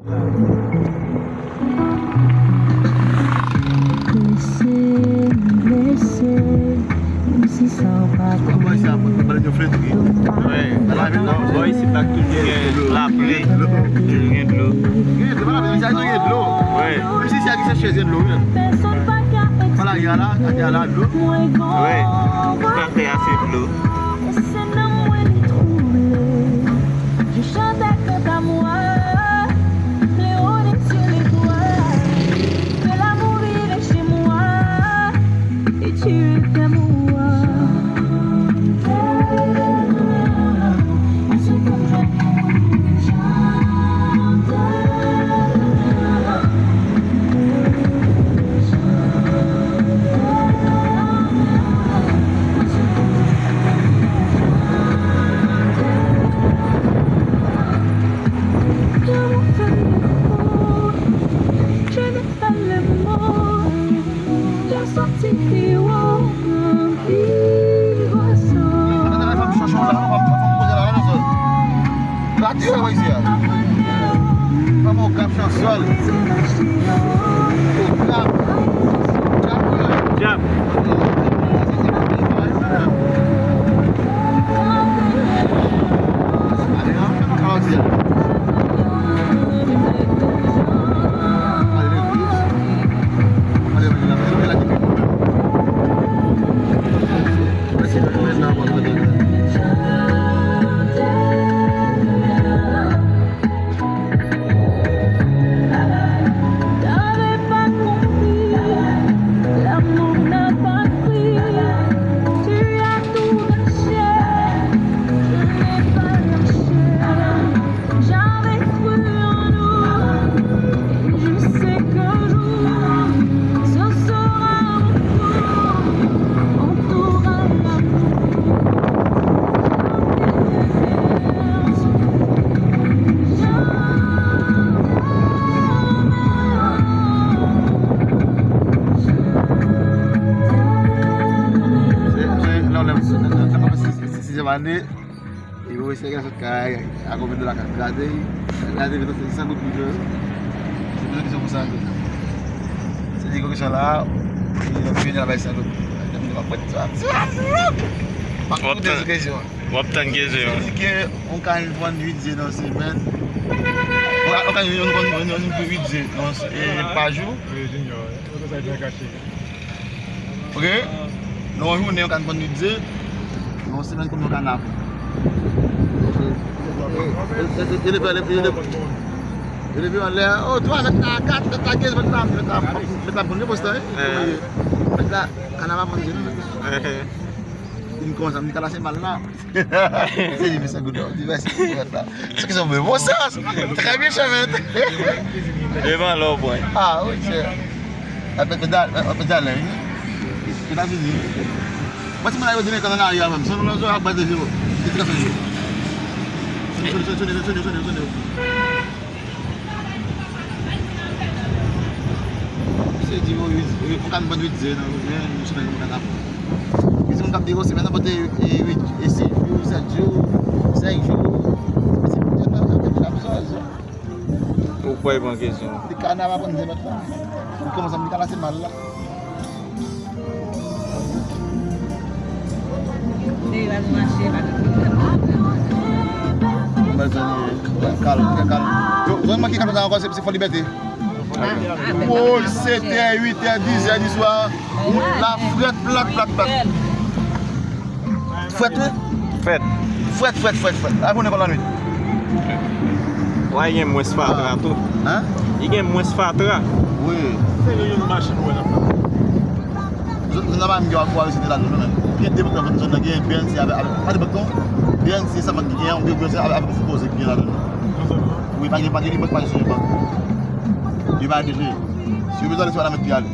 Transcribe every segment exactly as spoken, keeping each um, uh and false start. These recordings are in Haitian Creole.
Blese, blese, menm si sa w pa konnen. Wi. Bò isi pa toujou gen lapli, toujou gen dlo. Gen dlo, pa lapli, men sa toujou gen dlo. Wi. Menm si se ak chèz gen dlo, wi. Pèsonn pa ka eksplike. Wi. Nan tè a se dlo. Se nanm mwen li twouble. Je chante kanta mwa, les hauts, les cieux, les toits. Fais l'amour, il est chez moi, et tu es mon roi. Gate yo, wè isi a. Fè m Okap Chansòl. Okap. Okap. Djab. T'avais pas compris, l'amour n'a pas pris. Tu as tout gâché, je n'ai pas lâché. J'avais cru en nous, et je sais qu'un jour, ce sera mon tour. On tour à l'amour. Sizyèm ane, epi wè se gen sot kay, akonpanye de la kay, gade, gade, gade, san goud pou jwe. Se poze kesyon pou san goud. Se di kesyon la, epi vini la bay san goud. Depi w ap pran sa. W ap tann, w ap tann kesyon. Se di ke yon kay vann uit ze nan semèn. Yon kay vann uit ze nan se-, e, pa jou. Ok? Nan yon jounen, yon kay vann uit ze. Nan yon semèn, konbyen yon kay ap vann? E, e, e, e, e, e, e, e, leve anlè, oh, twa, mèt la kat, mèt la kenz, mèt la, mèt la, mèt la vann nenpòt tan, wi. Mèt la, kay ap vann ze, non, mèt la. Vin kòmanse, vin kalase mal la. Se di, mesye, good job. Di, mèsi, mèt la. Se ki son bon sans. Très bien, chèmèt. Devan lè w pran. Ah, wi, chè. Apre, apre, apre, apre, Etazini. Mwen, si mwen la, yo di, men, kan nan lari a, menm. Son, son, son, ak baz de zero. Se trant zero. Sone, sone, sone. Se di, yo, yo, yo, yo ka vann uit ze nan jounen, yon semèn, yon semèn ap. Gen moun k ap di, o, semèn nan pote, e, uit, e, sis jou, sèt jou, senk jou. Se pou tèt la, yo te ap sòz. Ou kwè pran kesyon? Li ka nan aprann de mèt la. Li kòmanse ap li ka lase mal la. Mwen, mezanmi, kalm, trè kalm. Yo, zòn manke kalm sa ankò, se, se Fò Libète. Woy, sèt è, uit è, dis è di swa. Wout la frèt, plat, plat, plat. Frèt, wi. Frèt. Frèt, frèt, frèt, frèt. A jounen kon lannwit. Wè, gen mwens fatra tou. Hein? Li gen mwens fatra. Wi. Se yon, yon machin wè nan. Zòn nan pa menm gen akwa yo site ladan nou menm. Gen de bank nan zòn nan, gen B N C avèk, avèk, pa de bank non. B N C sèlman ki gen, yon B N C avèk, avèk Foucault ki gen ladan nou. Wi, pa gen, pa gen Unibank, pa gen Sogebank. Yo pa deje. Si yo bezwen ale, se pa la mèt pye ale.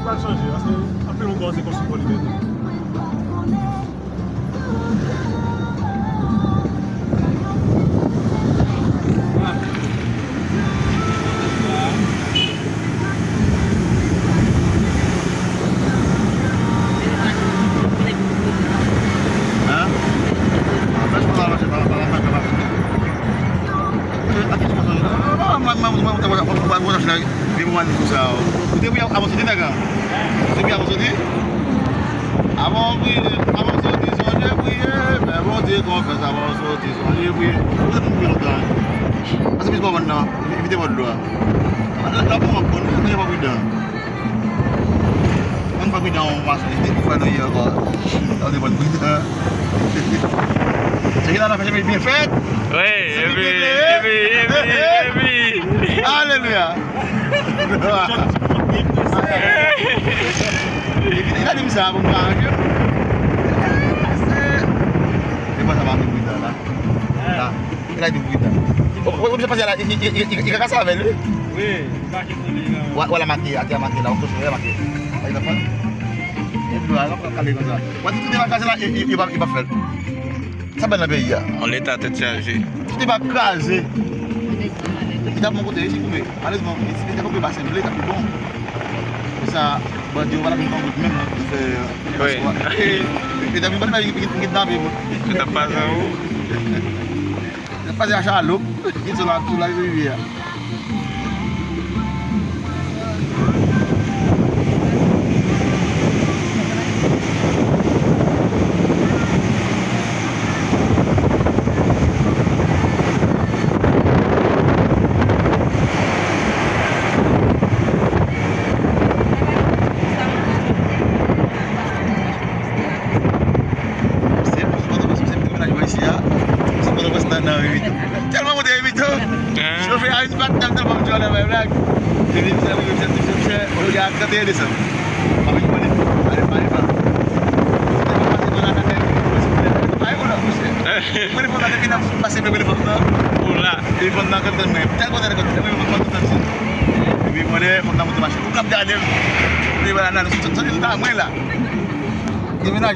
Pral chanje, paske anpil moun kòmanse konstwi Fò Libète. Mwen di sa. Ou te priye avan w soti, nèg la? Ou te priye avan w soti? Avan w priye, avan w soti, sonje priye. Fè Bondye konfyans avan w soti, sonje priye. Ou te priye lontan. Pase plis pa mòn nan, evite mòn dlo a. La, la pou mwen konn, nou pa pridan. Ann pa pridan, on mache, li fè nou ye ankò. Sa te bon pridan. Se ki la nan fè chemen byen fèt. Wi, epi, epi, epi, epi. Alelouya. Epi, li la di m sa pou m pa anje. E mwen sa pa pridan la. La. Li la di pridan. O, o, o, misye pase la, li, li, li, li, li ka kase avè l, wi. Wi, li make sou li, la. Wè, wè la make, atè a make la, on kote, wè make. Ay, la fè. E dlo a, la, pa kale konsa. Wè, si tout devan kraze la, e, e, e pa, e pa fèt. Sa bèl nan peyi a. On leta tèt chaje. Tout devan kraze. Li t ap bon kote, isi koupe. Malezman, li, li te koupe pa senble, li t ap pi bon. Konsa, bandi yo pa t ap vin pran wout menm, non, pou fè, wi, paspò. E, e t ap vin pran, vin, vin, vin kidnape moun. Yo t ap pase an ou. Yo t ap pase a chaloup, ki sou la, sou la rivyè a. Se, se Pòtoprens, se demenaj mwen isi a. Se Pòtoprens nan, nan Revito. Tèlman monte Revito. Chofe a yon bat nan tèlman mwen jwenn nan blag. Epi misye rive, misye di chè, chè, ou gen a trannteyen desanm. Mwen vin mande, ale pa epa. Mwen pase nan la katay, mwen se mwen la, pa yon la, mwen se. Mwen fòm nan depi nan pase mwen fòm nan. Ou la. Epi fòm nan kontan mwen. Tèl kontan kontan mwen fòm nan kontan mwen. Epi mwen fòm nan monte machin. Ou k ap gade m. Epi wala nan sou sou ta mwen la. Demenaj